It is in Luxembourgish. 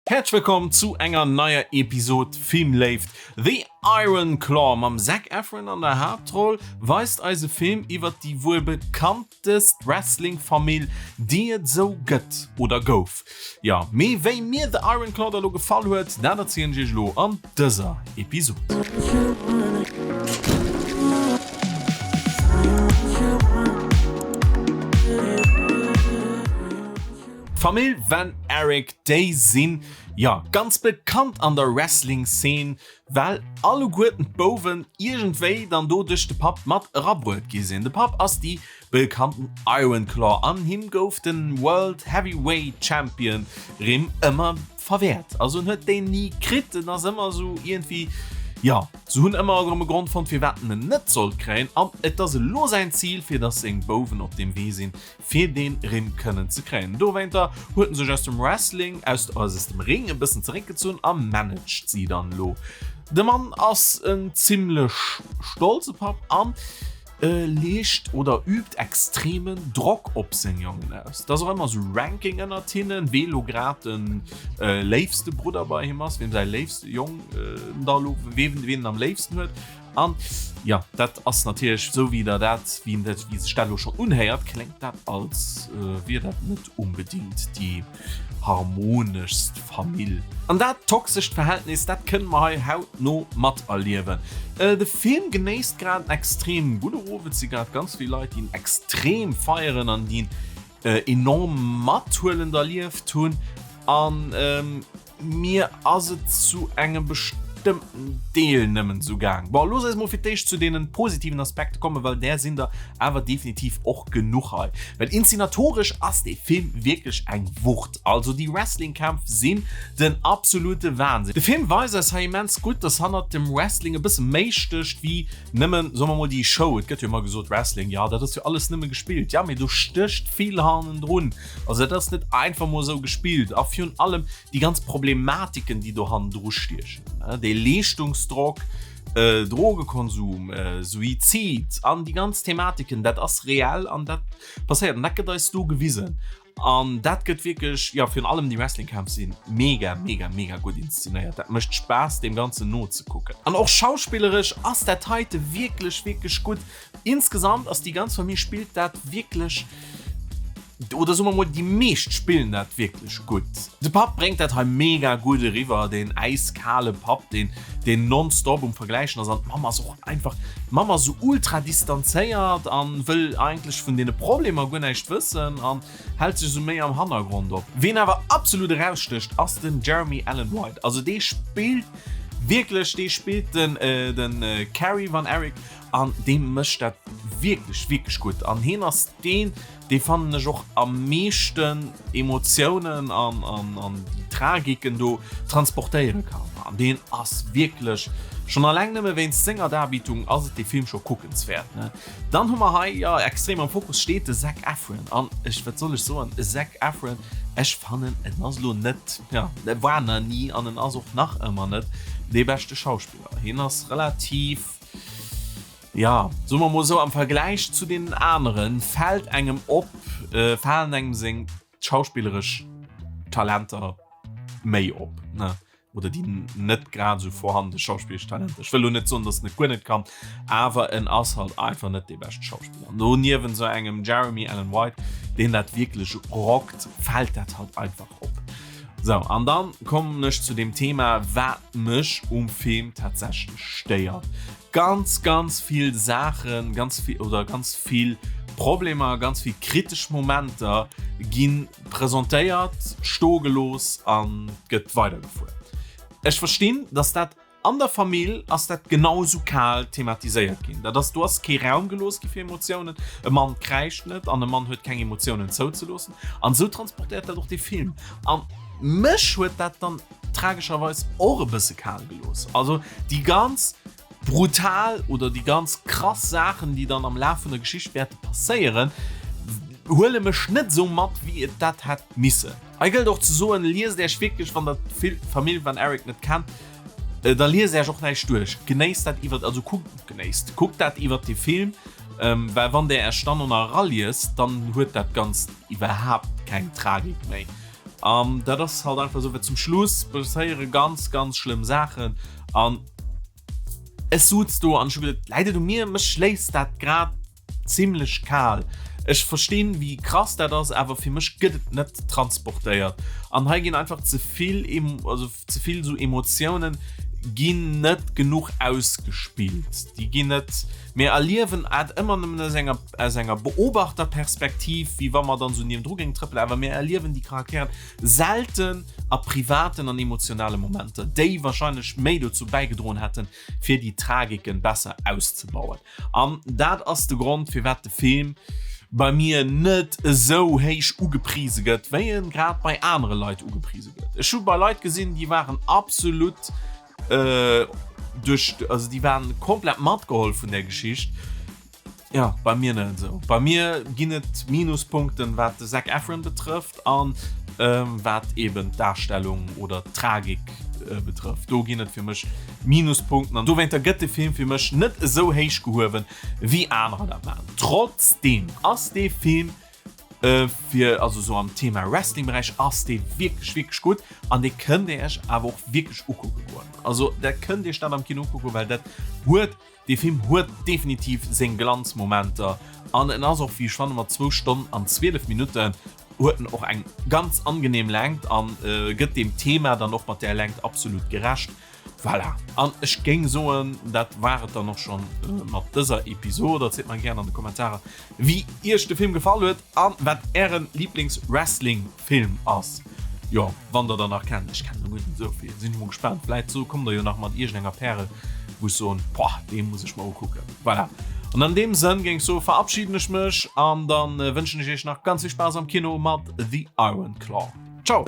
Häerzlech wëllkomm zu enger neier Episod Filmléift. The Iron Claw mam Zac Efron an der Haaptroll weist eis e Film iwwert déi wuel bekanntest Wrestling-Famill, déi et esou gëtt oder gouf. Jo, mee wéi mir The Iron Claw da lo gefall huet, dat erzielen ech iech elo an dëser Episod. D'Famill Van Erich, déi sinn, jo, ganz bekannt an der Wrestling-Szene, well alleguerten d'Bouwen iergendwéi dann do duerch de Papp mat erabruet gi sinn. De Papp ass déi bekannten Iron Claw an him gouf de World Heavyweight Champion Rimm ëmmer verwäert. Also en huet deen ni kritt, en ass ëmmer esou iergendwéi, jo, se hunn ëmmer erëm e Grond fonnt firwat en en net sollt kréien an et ass elo säin Zil fir dass seng Bouwen op deem Wee sinn fir deen Rimm kënnen ze kréien. Dowéinter huet en sech aus dem Wrestling, aus aus dem Ring e bëssen zeréckgezunn a managed si dann elo. De Mann ass en zimmlech stolze Papp an leescht oder übt extremen Drock op seng Jongen aus. Et ass och ëmmer esou Ranking ënnert hinnen, wee lo grad de léifste Brudder bei him ass, weem säi léifste Jong da lo, ween en am léifsten huet. An jo, dat ass natierlech, esou wéi der dat, wéi dat, wéi sech dat elo schonn unhéiert, kléngt dat als wier dat net onbedéngt déi harmoneschst Famill. An dat toxescht Verhältnis, dat kënne mer hei hautno materliewen. De Film genéisst grad en extrem gudde Ruf. Et si grad ganz vill Leit, déi en extrem feieren an déi en enorm mathuelend erlieft hunn. An Mir ass et zu engem bestëmmten Deel nëmmen esou gaang. Bon, looss eis mol fir d'éischt zu deenen positiven Aspekte kommen, well där sinn der awer definitiv och genuch hei. Well inszenatoresch ass dee Film wierklech eng Wucht. Also déi Wrestling-Kämpf sinn den absolute Wahnsinn. De Film weist eis hei immens gutt, dass hannert dem Wrestling e bësse méi stécht wéi nëmmen, soe mer mol, déi Show. Et gëtt jo ëmmer gesot, Wrestling, jo dat ass jo alles nëmme gespillt. Jo, mee do stécht vill hannendrun. Also dat ass net einfach mol esou gespillt a virun allem déi ganz Problematiken, déi do hannendru stiechen, dee Leeschtungsdrock, Drogekonsum, Suizid an déi ganz Thematiken, dat ass reell an dat passéiert an dat gëtt eis do gewisen. An dat gëtt wierklech, jo virun allem déi Wrestling-Kämpf si mega, mega, mega gutt inszenéiert. Dat mécht Spaass deem Ganzen nozekucken. An och schauspilleresch ass dat heite wierklech, wierklech gutt. Insgesamt ass déi ganz Famill spillt dat wierklech, oder soe mer mol déi meescht spillen dat wierklech gutt. De Papp bréngt dat hei mega gutt eriwwer, deen äiskale Papp, deen deen nonstop um Vergläichen ass an d'Mamm ass och einfach, d'Mamm ass esou ultra distanzéiert an wëll eigentlech vun deene Problemer guer näischt wëssen an hält sech esou méi am Hannergrond op. Ween awer absolut erausstécht ass den Jeremy Allen White, also dee spillt wierklech, dee spillt den den Kerry Von Erich An dee mécht dat wierklech, wierklech gutt. An hien ass deen, dee fannen ech och am meeschten Emotiounen an, an, an déi Tragiken do transportéiere kann. An deen ass wierklech, schonn alleng nëmme wéinst senger Darbietung ass et dee Film scho kuckenswäert, ne. Dann hu mer hei, jo, extrem am Fokus steet de Zac Efron. An ech, wat soll ech soen, e Zac Efron, ech fannen en ass elo net, jo, e war nach ni an en ass och nach ëmmer net dee beschte Schauspiller. Hien ass relativ, Ja, soe mer mol esou, am Vergläich zu deenen aneren fält engem op, falen engem seng schauspilleresch Talenter méi op, ne? Oder déi net grad esou vorhandene schauspilleresch Talenter. Ech wëll elo net soen, datt en et guer net kann, awer en ass halt einfach net dee beschte Schauspiller. An do niewent esou engem Jeremy Allen White, deen dat wierklech rockt, fält dat halt einfach op. Sou, an dann kommen ech zu dem Thema, wat mech um Film tatsächlech stéiert. Ganz, ganz vill Saachen, ganz vill, oder ganz vill Problemer, ganz vill kritesch Momenter gi presentéiert, stoe gelooss an gëtt weidergefuer. Ech verstinn, dass dat An der Famill ass dat genau esou kal thematiséiert ginn. Dat ass, do ass kee Raum gelooss gi fir Emotiounen. E Mann kräischt net an e Mann huet keng Emotiounen zouzeloossen. An esou transportéiert dat och dee Film. An mech huet dat dann tragescherweis och e bësse kal gelooss. Also déi ganz brutal oder déi ganz krass Saachen, déi dann am Laf vun der Geschicht wäerte passéieren, huele mech net esou mat, wéi et dat hätt missen. Hei gëllt och ze soen, liest Äech wierklech, wann der d'Famill Van Eric net kennt, da liest Äech och näischt duerch. Genéisst dat iwwert, also kuckt, genéisst, kuckt dat iwwert de Film, well wann der Äech dann och nach eraliest, dann huet dat Ganzt iwwerhaapt keng Tragik méi. An dat ass halt einfach esou, well zum Schluss passéiere ganz, ganz schlëmm Saachen an ech suz do an ech hu geduet, läit et u mir? Mech léisst dat grad zimlech kal. Ech verstinn wéi krass dat ass, awer fir mech gëtt et net transportéiert an hei ginn einfach ze vill, also ze vill esou Emotiounen ginn net genuch ausgespillt. Déi ginn net, mir erliewen et ëmmer nëmmen aus enger aus enger Beobachterperspektiv, wéi wa mer dann esou niewendru géingen trëppelen, awer mir erliewen déi Charakteren selten a privaten an emotionale Momenter, déi wahrscheinlech méi dozou bäigedroen hätten, fir déi Tragiken besser auszebauen. An dat ass de Grond, firwat de Film bei mir net esou héich ugeprise gëtt, wéi en grad bei anere Leit ugeprise gëtt. Ech hu bei Leit gesinn, déi waren absolut duerch, also déi waren komplett matgeholl vun der Geschicht. Jo, bei mir net esou. Bei mir ginn et Minuspunkten, wat de Zac Efron betrëfft an wat eben d'Darstellung oder d'Tragik betrëfft. Do ginn et fir mech Minuspunkten an dowéinter gëtt de Film fir mech net esou héich gehuewen, wéi anerer dat maachen. Trotzdeem ass dee Film fir, also esou am Thema Wrestling-Beräich ass dee wierklech, wierklech gutt an dee kënnt Dir Iech awer och wierklech ukucke goen. Also der kënnt Iech dat am Kino ukucken, well dat huet Dee Film huet definitiv seng Glanzmomenter an en ass och, wéi ech fannen, mat zwou Stonnen an 12 Minutten huet en och eng ganz angenehm Längt an gëtt deem Thema dann och mat där Längt absolut gerecht. Voilà, an ech géing soen, dat war et dann och schonn mat dëser Episod. Erzielt mer gären an de Kommentarer, wéi iech de Film gefall huet an wat ären Lieblings-Wrestling Film ass. Jo, wann der der nach kennt. Ech kennen der guer net esou vill. Sinn ech mol gespaant. Vläit so kommt der jo nach mat iergendenger Pärel, wou ech soen, boah, dee muss ech mer ukucken. Voilà. An an deem Sënn géing ech soen, verabschieden ech mech an dann wënschen ech iech nach ganz vill Spaass am Kino mat The Iron Claw. Ciao!